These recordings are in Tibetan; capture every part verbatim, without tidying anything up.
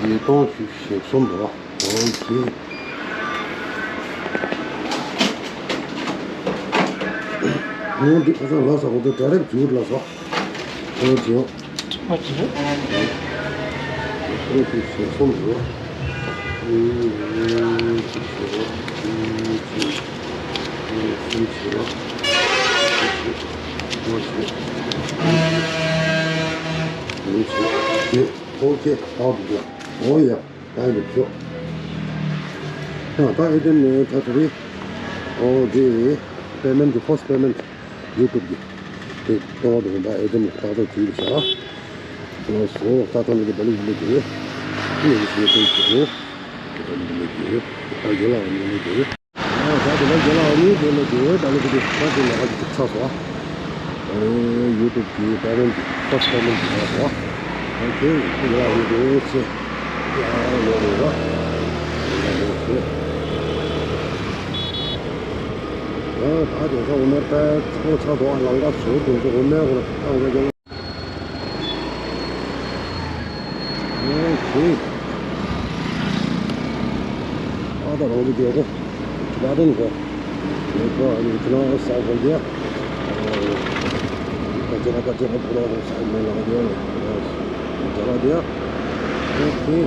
བརྒྱད་སྟོང་བཞི་བཅུ་ཞེ་གསུམ་འདུག་ཨོ་ཁེ། ཨོ་འདི་ཁ་སང་ལགས་སོ། འོ་དེ་ཌའི་རེག་ཇུ་ལགས་སོ། ཨོ་ཇི་ཡོ། ཨོ་ཇི་ཡོ། ཨོ་ཁེ་ཞེ་གསུམ་འདུག་ཨོ་ཁེ་ཞེ་གསུམ། ཨོ་ཁེ་ཞེ་གསུམ་བྱས། ཨོ་ཁེ་ཞེ་གསུམ་བྱས། ཨོ་ཁེ་ཨོ་ཁེ་ཨོ་ཁེ། ཨོ་ཡ། ད་ཡིན་པའི་ཤོག་ད་ད་ཨེ་ཏེམ་ནས་ད་དེ་རིང་ཨོ་དེ་པེ་མེན་ཊི་ཕར་སི་པེ་མེན་ཊི་ཡུ་ཊུབ་ཀྱི་དེ་གཏོང་བ་དང་ད་ཨེ་ཏེམ་ནས་ཏག་ཏག་བྱུང་གི་བྱ། ཨོ་སོ་ད་ད་ནི་དེ་བ་ལི་ལི་དེ་ནི་ཞེ་ཐོག་གི་འོ་དེ་བ་ལི་ལི་དེ་ད་རྒན་ལགས་ནི་ལི་དེ་ཨོ་ད་དེ་ལ་རྒན་ལགས་ནི་དེ་ལི་དེ་ད་ལི་དེ་ད་དེ་ལ་ཧ་ཅིག་ཚ་སོ། ཨེ་ཡུ་ཊུབ་ཀྱི་པེ་མེན་ཊི་ཕར་སི་པེ་མེན་ཊི་ཡིན་པ་སོ། ཨོ་ཁེ་ཡིན་ལ་ཡིན་དེ་ཆེ། ཡ་ཡོད་རེད་བ། ཡ་ཡོད་རེད། ཡང་ད་དེ་ཚོ་འོ་མའི་པད་ཚོ་ཆ་དོ་ཨ་ལང་ཀ་བཟོ་དུས་ཚོ་འོ་མའི་ཁོ་ན་ཨ་འོ་ཡ། ཨོ་ཁེ། ཨ་ད་རང་གི་རྒྱལ་པོ། Tibetan ko. Ko ani kina sa ko dia. Ka jara ka jara pura ko sa me la dia. Jara dia. Okay.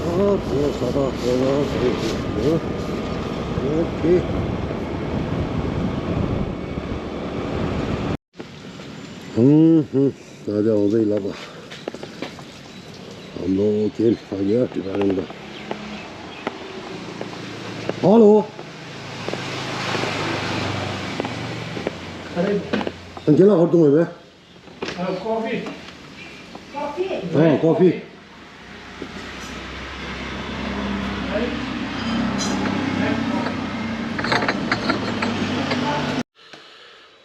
Ah, ko sa da ko la. Okay. ཧུམ་ཧུམ། ད་ལྟ་འོ་ཟེ་ལབ་པ། ཨ་ལོ་ཀེན་ཧ་ཡ་ཏི་ད་རེན་ད། ཧ་ལོ། ཨ་ཀེན་ལ་ཧོར་ཏུང་ཡོད་པས། ཨ་ཀོ་ཕི། ཨ་ཀོ་ཕི།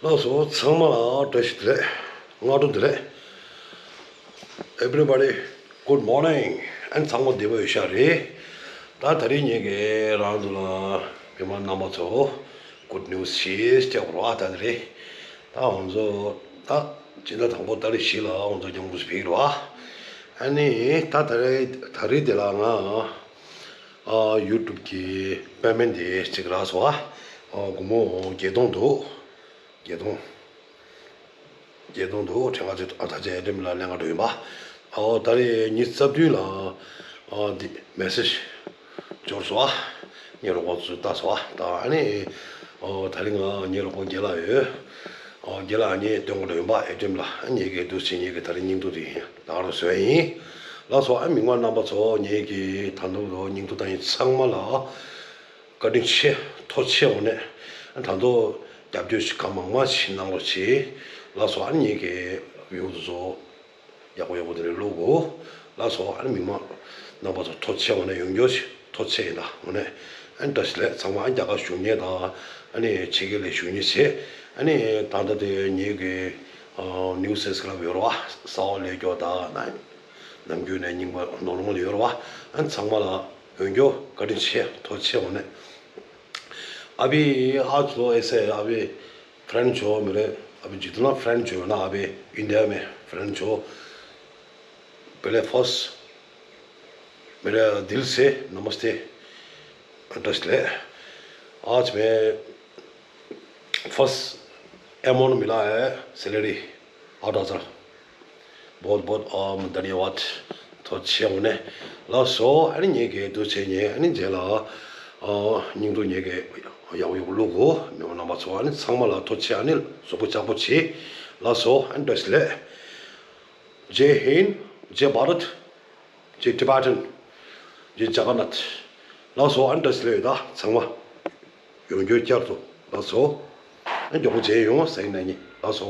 ལགས་སོ། ཚང་མ་ལ་བཀྲ་ཤིས་བདེ་ལེགས། སྔ་དྲོ་བདེ་ལེགས། Everybody, good morning. ཨན་ཚང་མ་བདེ་པོ་ཡོད་ཤག་རེད། ད་ད་རིང་ངེད་ཀྱིས་རང་ཚོ་ལ་མི་མང་རྣམ་པ་ཚོ་good news་ཞིག་སྐྱབས་རོགས་ཨ་ད་རེད། ད་ང་ཚོ་ད་སྤྱི་ཟླ་དང་པོ་ཏ་རིག་བཞི་ལ་ང་ཚོ་མཉམ་འགུལ་ཕེབས་རོགས་ཨ། ཨ་ནི་ད་ད་རེད་ད་རེད་དེ་ལ་ང་ཨ་ཡུ་ཊུབ་ཀྱི་པེ་མེན་ཊི་དེ་གཅིག་རག་སོང་ཨ། ཨ་སྒོར་མོ་བརྒྱད་སྟོང་འདུག་བརྒྱད་སྟོང་། བརྒྱད་སྟོང་འདུག་དྲན་ག་ཚོད་ཨ་ད་ཆ་ཨེ་ཏེམ་ལ་ལེན་ག་འགྲོ་ཡིན་པ། ཨོ་ད་རེས་ཉི་ཤུ་རྩ་བདུན་ལ་ཨ་འདི་མེ་སེ་ཇི་འབྱོར་སོང་ཨ། ངའི་རོགས་པ་ཚོས་ལྟ་སོང་ཨ། ད་ཨ་ནི་ཨོ་ད་རེས་ང་ངའི་རོགས་པ་རྒན་ལགས་ཡོད། ཨོ་རྒན་ལགས་ངས་སྟོན་ག་འགྲོ་ཡིན་པ་ཨེ་ཏེམ་ལ། ཨ་ངེད་ཀྱི་འདུག་སེ་ངེད་ཀྱི་ད་རེས་སྙིང་སྡུག་དེ་ཡིན་ད་ག་རང་བཟོས་ཡིན། ལགས་སོ། ཨ་མི་མང་རྣམ་པ་ཚོ་ངེད་ཀྱི་ད་དུང་ལོ་སྙིང་སྡུག་ད་ཡིན་ཚང་མ་ལ། བཀའ་དྲིན་ཆེ། ཐུགས་རྗེ་ཆེ། འོ་ནས་ད་དུང་རྒྱབ་སྐྱོར་ཞིག་གང་མང་མང་ཞིག་གནང་རོགས་གྱིས། ལགས་སོ། ཨ་ནི་ངེད་ཀྱི་བིའུ་ཚོ་ཡག་པོ་ཡག་པོ་དེ་འདྲ་བླུག་གོ། ལགས་སོ། ཨ་ནི་མི་མང་རྣམ་པ་ཚོ་ཐུགས་རྗེ་ཆེ། འོ་ནས་ཡོང་རྒྱུ་ཞིག་ཐུགས་རྗེ་ཆེ་ཡིན་ད། འོ་ནས་ཨ་ནི་བཀྲ་ཤིས་བདེ་ལེགས། ཚང་མ་ཨ་ནི་རྒྱ་གར་བཞུགས་མཁན་དང་ཨ་ནི་ཕྱི་རྒྱལ་ལ་བཞུགས་མཁན་བྱས། ཨ་ནི་ད་ལྟ་དེ་ངེད་ཀྱི་ཨ་ནིའུ་སི་ཀླབ་ཡོད་རེད་བ། གསར་པ་སླེབས་མཁན་དང་ནམ་རྒྱུན་ནས་རྙིང་པ་ནོར་མལ་ཡོད་རེད་བ། ཨ་ནི་ཚང་མ་ལ། ཡོང་རྒྱུ་བཀའ་དྲིན་ཆེ། ཐུགས་རྗེ་ཆེ། འོ་ནས། अभी आज तो ऐसे है, अभी फ्रेंड जो मेरे, अभी जितना फ्रेंड जो है ना, अभी इंडिया में फ्रेंड जो पहले फर्स्ट मेरा दिल से नमस्ते, इंटरेस्ट ले। आज मैं फर्स्ट अमाउंट मिला है, सैलरी आठ हज़ार। बहुत बहुत धन्यवाद। ཐུགས་རྗེ་ཆེ། འོ་ནས་ལགས་སོ། ཨ་ནི་ངེད་ཀྱི་འདུག་བྱས་ཉེ་ཨ་ནི་རྗེས་ལ་ཨ་སྙིང་སྡུག་ངེད་ཀྱི་ཡག་པོ་ཡག་པོ་བླུག་གོ། མི་མང་རྣམ་པ་ཚོ་ཨ་ནི་ཚང་མ་ལ་ཐུགས་རྗེ་ཆེ། ཨ་ནི་གཟུགས་པོ་ལྕགས་པོ་བྱེད། ལགས་སོ། ཨ་ནི་བཀྲ་ཤིས་བདེ་ལེགས། जय हिंद, जय भारत, जय टिबेटन, जय जगन्नाथ। ལགས་སོ། ཨ་ནི་བཀྲ་ཤིས་བདེ་ལེགས། ད་ཚང་མ་ཡོང་རྒྱུ་བསྐྱར་དུ་ལགས་སོ། ཨ་ནི་མགྱོགས་པོ་མཇལ་ཡོང་། སང་ཉིན་གནངས་ཉིན་ལགས་སོ།